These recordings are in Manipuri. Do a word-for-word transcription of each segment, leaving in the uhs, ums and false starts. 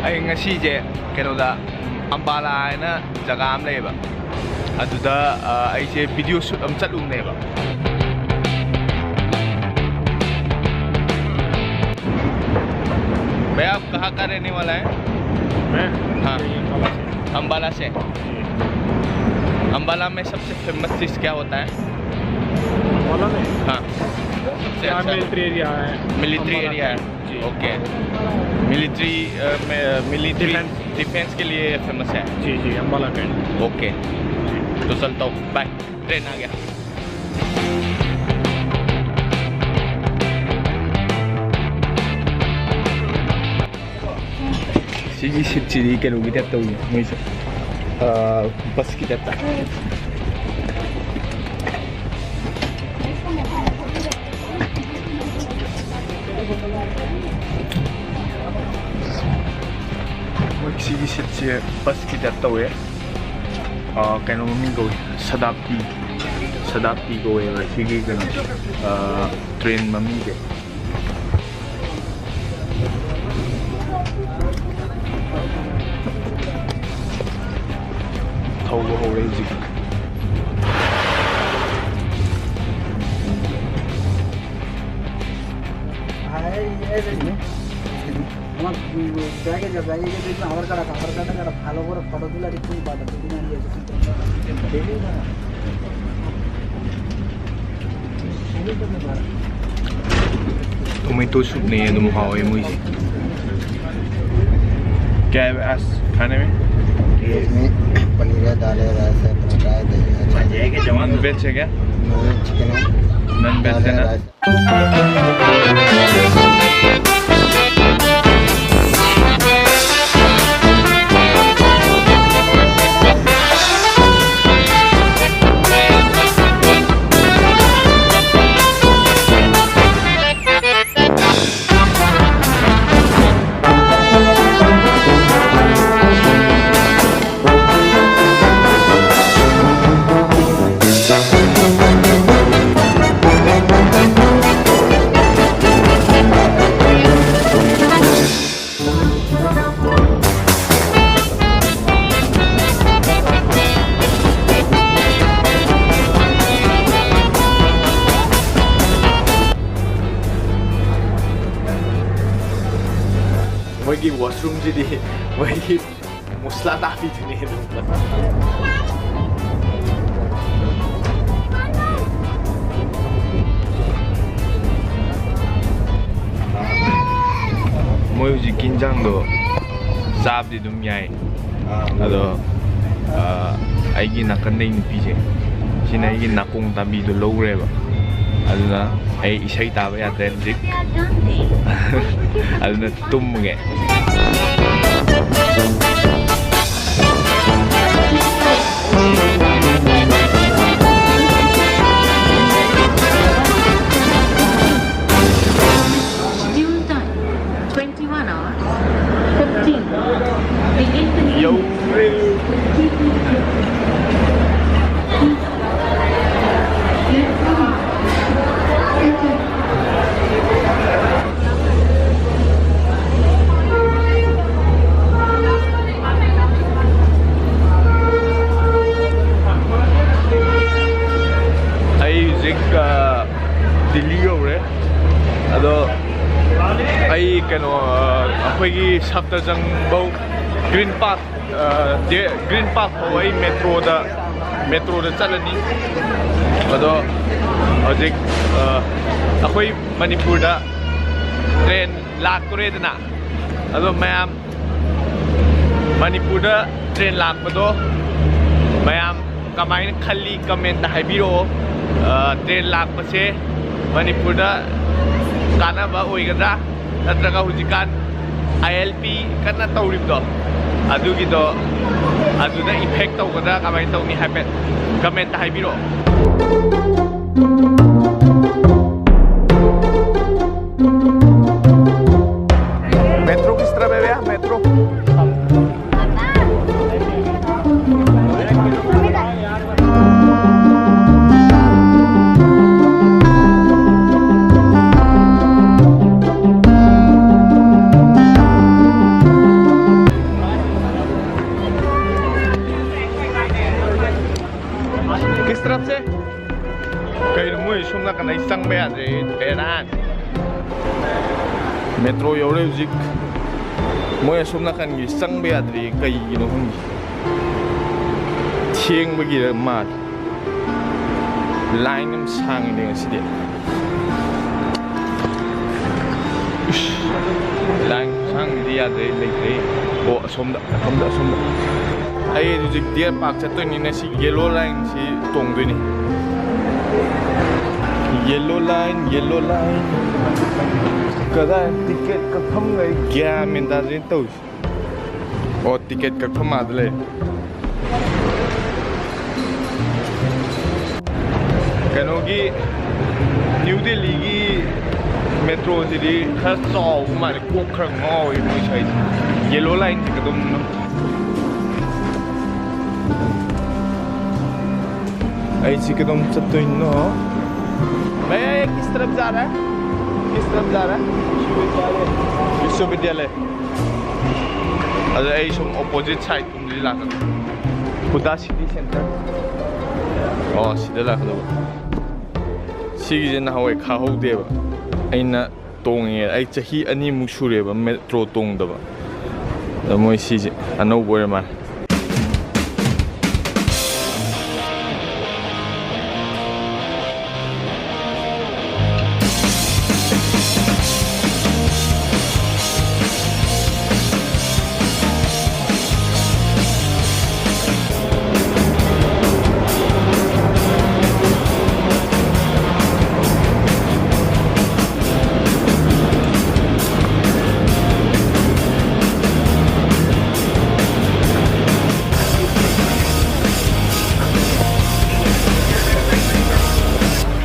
ꯑꯩ ꯉꯁꯤꯁꯦ ꯀꯩꯅꯣꯗ, ꯑꯝꯕꯥꯂꯥ ꯍꯥꯏꯅ ꯖꯒꯥ ꯑꯃ ꯂꯩꯌꯦꯕ, ꯑꯗꯨꯗ ꯑ, ꯑꯩꯁꯦ ꯚꯤꯗꯤꯑꯣ ꯁꯨꯠ ꯑꯃ ꯆꯠꯂꯨꯕꯅꯦꯕ꯫ भैया, आप कहाँ का रहने वाला है? मैं हाँ। यही अंबाला से। अंबाला से। जी। अंबाला में सबसे फेमस डिश क्या होता है? अंबाला में? हाँ। सबसे यहाँ अच्छा। मिलिट्री एरिया है। मिलिट्री अंबाला एरिया है। का। जी। ओके। मिलिट्री, अ, में, मिलिट्री डिफेंस। डिफेंस के लिए फेमस है। जी, जी, अंबाला का है। ओके। जी। तो चलता हूँ, बाय। ट्रेन आ गया। ꯁꯤꯒꯤ ꯁꯤꯠꯁꯤꯗꯤ ꯀꯩꯅꯣꯒꯤ ꯇꯥꯏꯞ ꯇꯧꯏ ꯃꯣꯏꯁꯦ, ꯑ, ꯕꯁꯀꯤ ꯇꯥꯏꯞꯇ꯫ ꯃꯣꯏ ꯁꯤꯒꯤ ꯁꯤꯠꯁꯦ ꯕꯁꯀꯤ ꯇꯥꯏꯞ ꯇꯧꯋꯦ꯫ ꯑ, ꯀꯩꯅꯣ ꯃꯃꯤꯡ ꯀꯧꯏ, ꯁꯗꯥꯞꯇꯤ, ꯁꯗꯥꯞꯇꯤ ꯀꯧꯋꯦꯕ ꯁꯤꯒꯤ ꯀꯩꯅꯣꯁꯦ, ꯑ, ꯇ꯭ꯔꯦꯟ ꯃꯃꯤꯡꯁꯦ꯫ ꯊꯧꯕ ꯍꯧꯔꯦ ꯍꯧꯖꯤꯛ꯫ हाँ, ये, ये, ये। আমার, উম, ব্যাগে যা, ব্যাগে গিয়ে দেখবেন আধার কার্ড আছে, আধার কার্ডে একটা ভালো করে ফটো তুলে আর একটু পাঠাতে দিন, আমি এসে। टोमेटो सूप नहीं है, तुम खाओ ये मुझे। क्या है आज खाने में? इसमें पनीर है, दाल है, राइस है, पराठा है, दही है, अचार है। नॉन वेज है क्या? नॉन वेज चिकन है। नॉन वेज दाल है है, ना? राइस है। ꯒꯤ ꯋꯥꯁꯔꯨꯝꯁꯤꯗꯤ ꯃꯣꯏꯒꯤ ꯃꯨꯁꯂꯥ ꯇꯥꯕꯤꯗꯨꯅꯦ ꯑꯗꯨꯝ꯫ ꯃꯣꯏ ꯍꯧꯖꯤꯛꯀꯤ ꯏꯟꯖꯥꯡꯗꯣ ꯆꯥꯕꯗꯤ ꯑꯗꯨꯝ ꯌꯥꯏ꯫ ꯑꯗꯣ, ꯑ, ꯑꯩꯒꯤ ꯅꯥꯀꯟꯗꯩ ꯅꯨꯄꯤꯁꯦ, ꯁꯤꯅ ꯑꯩꯒꯤ ꯅꯥꯀꯣꯡ ꯇꯥꯕꯤꯗꯣ ꯂꯧꯈ꯭ꯔꯦꯕ꯫ ꯑꯗꯨꯅ ꯑꯩ ꯏꯁꯩ ꯇꯥꯕ ꯌꯥꯗ꯭ꯔꯦ ꯍꯧꯖꯤꯛ꯫ ꯑꯗꯨꯅ ꯇꯨꯝꯃꯒꯦ꯫ Schedule time, twenty-one hours, fifteen. The incoming ꯌꯧꯔꯦ꯫ ꯑꯩ ꯍꯧꯖꯤꯛ, ꯑ, ꯗꯤꯜꯂꯤ ꯌꯧꯔꯦ꯫ ꯑꯗꯣ ꯑꯩ ꯀꯩꯅꯣ, ꯑ, ꯑꯩꯈꯣꯏꯒꯤ ꯁꯞꯇꯔꯖꯪ ꯐꯧ, ꯒ꯭ꯔꯤꯟ ꯄꯥꯔꯛ, ꯑ, ꯗꯦ-, ꯒ꯭ꯔꯤꯟ ꯄꯥꯔꯛ ꯐꯥꯎ ꯑꯩ ꯃꯦꯇ꯭ꯔꯣꯗ, ꯃꯦꯇ꯭ꯔꯣꯗ ꯆꯠꯂꯅꯤ꯫ ꯑꯗꯣ ꯍꯧꯖꯤꯛ, ꯑ, ꯑꯩꯈꯣꯏ ꯃꯅꯤꯄꯨꯔꯗ ꯇ꯭ꯔꯦꯟ ꯂꯥꯛꯇꯣꯔꯦꯗꯅ꯫ ꯑꯗꯣ ꯃꯌꯥꯝ ꯃꯅꯤꯄꯨꯔꯗ ꯇ꯭ꯔꯦꯟ ꯂꯥꯛꯄꯗꯣ ꯃꯌꯥꯝ ꯀꯃꯥꯏꯅ ꯈꯜꯂꯤ? ꯀꯃꯦꯟꯇ ꯍꯥꯏꯕꯤꯔꯛꯑꯣ꯫ ꯑ, ꯇ꯭ꯔꯦꯟ ꯂꯥꯛꯄꯁꯦ ꯃꯅꯤꯄꯨꯔꯗ ꯀꯥꯟꯅꯕ ꯑꯣꯏꯒꯗ꯭ꯔꯥ? ꯅꯠꯇ꯭ꯔꯒ ꯍꯧꯖꯤꯛꯀꯥꯟ ꯑꯥꯏ ꯑꯦꯜ ꯄꯤ ꯀꯟꯅ ꯇꯧꯔꯤꯕꯗꯣ, ꯑꯗꯨꯒꯤꯗꯣ, ꯑꯗꯨꯗ ꯏꯐꯦꯛ ꯇꯧꯒꯗ꯭ꯔꯥ? ꯀꯃꯥꯏꯅ ꯇꯧꯅꯤ? ꯍꯥꯏꯐꯦꯠ ꯀꯃꯦꯟꯇ ꯍꯥꯏꯕꯤꯔꯛꯑꯣ꯫ Metro किस तरह है भैया? Metro। किस तरफ से? ꯀꯩꯅꯣ ꯃꯣꯏ ꯁꯣꯝ ꯅꯥꯀꯟꯗ ꯑꯩ ꯆꯪꯕ ꯌꯥꯗ꯭ꯔꯦ꯫ ꯕꯦꯔꯥꯅꯤ꯫ ꯃꯦꯇ꯭ꯔꯣ ꯌꯧꯔꯦ ꯍꯧꯖꯤꯛ꯫ ꯃꯣꯏ ꯑꯁꯣꯝ ꯅꯥꯀꯟꯒꯤ ꯆꯪꯕ ꯌꯥꯗ꯭ꯔꯤ, ꯀꯩꯒꯤꯅꯣ ꯈꯪꯗꯦ꯫ ꯊꯦꯡꯕꯒꯤꯔ ꯃꯥꯜꯂꯦ꯫ ꯂꯥꯏꯟ ꯌꯥꯝ ꯁꯥꯡꯉꯤꯅꯦ ꯉꯁꯤꯗꯤ꯫ ꯏꯁ, ꯂꯥꯏꯟ ꯈꯨꯁꯥꯡꯁꯤꯗꯤ ꯌꯥꯗ꯭ꯔꯦ, ꯂꯩꯇ꯭ꯔꯦ꯫ ꯑꯣ, ꯑꯁꯣꯝꯗ, ꯑꯁꯣꯝꯗ, ꯑꯁꯣꯝꯗ꯫ ꯑꯩ ꯍꯧꯖꯤꯛ ꯗꯤꯌꯔ ꯄꯥꯔꯛ ꯆꯠꯇꯣꯏꯅꯤꯅ ꯁꯤ ꯌꯦꯂꯣ ꯂꯥꯏꯟꯁꯤ ꯇꯣꯡꯗꯣꯏꯅꯤ꯫ Yellow line, yellow line. ꯀꯗꯥꯏ ꯇꯤꯀꯦꯠ ꯀꯛꯐꯝꯒ ꯑꯩ ꯒ꯭ꯌꯥꯟ ꯃꯦꯟ ꯇꯥꯗ꯭ꯔꯦ ꯇꯧꯔꯤꯁꯦ꯫ ꯑꯣ, ꯇꯤꯀꯦꯠ ꯀꯛꯐꯝ ꯑꯥꯗ ꯂꯩ꯫ ꯀꯩꯅꯣꯒꯤ, ꯅ꯭ꯌꯨ ꯗꯦꯜꯂꯤꯒꯤ ꯃꯦꯇ꯭ꯔꯣꯁꯤꯗꯤ ꯈꯔ ꯆꯥꯎꯕ ꯃꯥꯜꯂꯦ, ꯀꯣꯛ ꯈꯔ ꯉꯥꯎꯋꯦ ꯃꯣꯏ ꯁ꯭ꯋꯥꯏꯁꯦ꯫ ꯌꯦꯂꯣ ꯂꯥꯏꯟꯁꯦ ꯀꯗꯣꯝꯗꯅꯣ? ꯑꯩꯁꯤ ꯀꯗꯣꯝ ꯆꯠꯇꯣꯏꯅꯣ? मैं किस तरफ जा रहा है? किस तरफ जा रहा है? विश्वविद्यालय। विश्वविद्यालय। ꯑꯗ ꯑꯩ ꯁꯨꯝ opposite side ꯀꯨꯝꯕꯗꯤ ꯂꯥꯛꯀꯅꯤ꯫ ꯍꯨꯗꯥ ꯁꯤꯇꯤ ꯁꯦꯟꯇꯔ꯫ ꯑꯣ, ꯁꯤꯗ ꯂꯥꯛꯀꯗꯕ꯫ ꯁꯤꯒꯤꯁꯦ ꯅꯍꯥꯟꯋꯥꯏ ꯈꯥꯍꯧꯗꯦꯕ꯫ ꯑꯩꯅ ꯇꯣꯡꯉꯦ꯫ ꯑꯩ ꯆꯍꯤ ꯑꯅꯤꯃꯨꯛ ꯁꯨꯔꯦꯕ ꯃꯦꯇ꯭ꯔꯣ ꯇꯣꯡꯗꯕ꯫ ꯑꯗꯣ ꯃꯣꯏ ꯁꯤꯁꯦ ꯑꯅꯧꯕ ꯑꯣꯏꯔ ꯃꯥꯜꯂꯦ꯫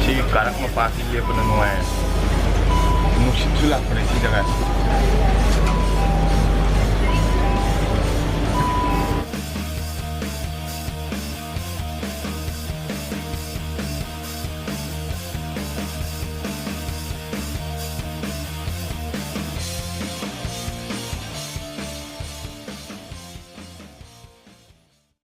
ꯁꯤꯒꯤ ꯀꯥꯔꯛ ꯃꯄꯥꯁꯤ ꯂꯦꯞꯄꯅ ꯅꯨꯡꯉꯥꯏ꯫ ꯅꯨꯡꯁꯤꯠꯁꯨ ꯂꯥꯛꯄꯅꯦ ꯁꯤ ꯖꯒꯥꯁꯤ꯫